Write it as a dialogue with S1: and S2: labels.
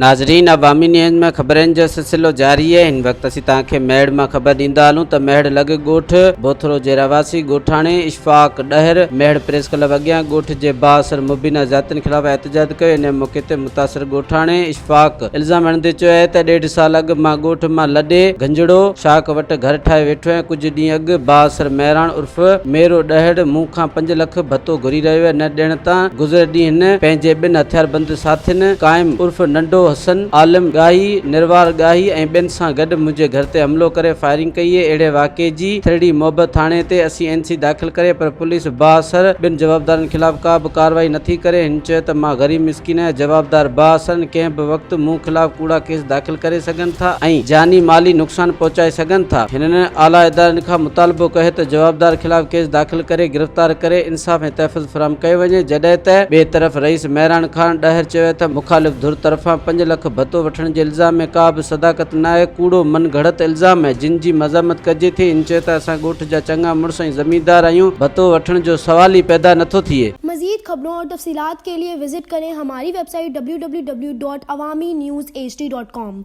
S1: ناظرين عوامي نيوز ۾ خبرن جو سلسلو جاري آهي هن وقت اسين توهان کي ميهڙ مان خبر ڏيندا هلون ته ميهڙ لڳ ڳوٺ بوٿرو جي رهواسي ڳوٺاڻي اشفاق ڏهر ميهڙ پريس ڪلب اڳيان ڳوٺ جي بااثر مبينا زيادتين خلاف احتجاج ڪيو ان موقعي تي متاثر ڳوٺاڻي اشفاق الزام هڻندي چيو آهي ته ڏيڍ سال اڳ مان ڳوٺ مان لڏي گهنجڙو شاخ وٽ گهر ٺاهي ويٺو آهيان ڪجهه ڏينهن اڳ بااثر مهراڻ عرف ميرو ڏهڙ مون کان پنج لک ڀتو گهري رهيو آهي نه ڏيڻ تان گذريل ڏينهن هن پنهنجي ٻن هٿياربند ساٿين قائم عرف ننڍو حسن، عالم ڳاهي، نروار ڳاهي ۽ ٻين سان گڏ منهنجي گهر تي حملو ڪري فائرنگ ڪئي اهڙي واقعي جي ٿرڙي محبت ٿاڻي تي اسين اين سي داخل ڪري پر پوليس بااثر ٻن جوابدارن خلاف ڪا به ڪارروائي نٿي ڪري هن چيو ته مان غريب مسڪين آهيان جوابدار بااثرن ڪنهن به وقت مون خلاف ڪوڙا ڪيس داخل ڪري سگهن ٿا ۽ جاني مالي نقصان پهچائي سگهن ٿا هنن اعليٰ ادارن کان مطالبو ڪيو ته جوابدار خلاف ڪيس داخل ڪري گرفتار ڪري انصاف ۽ تحفظ فراهم ڪيو وڃي جڏهن ته ٻئي طرف رئيس مهراڻ خان ڏهر چيو ته مخالف ڌر طرفان پنج لک ڀتو وٺڻ جي الزام ۾ ڪا به صداقت ناهي ڪوڙو من گهڙت الزام آهي جن جي مذمت ڪجي ٿي هن چيو ته اسان ڳوٺ جا چڱا مڙس ۽ زميندار آهيون ڀتو وٺڻ جو سوال ئي پيدا نٿو ٿئي.
S2: مزيد خبرون اور تفصيلات کے لئے وزٽ ڪرين ھماري web site www.awamiNewsHD.com.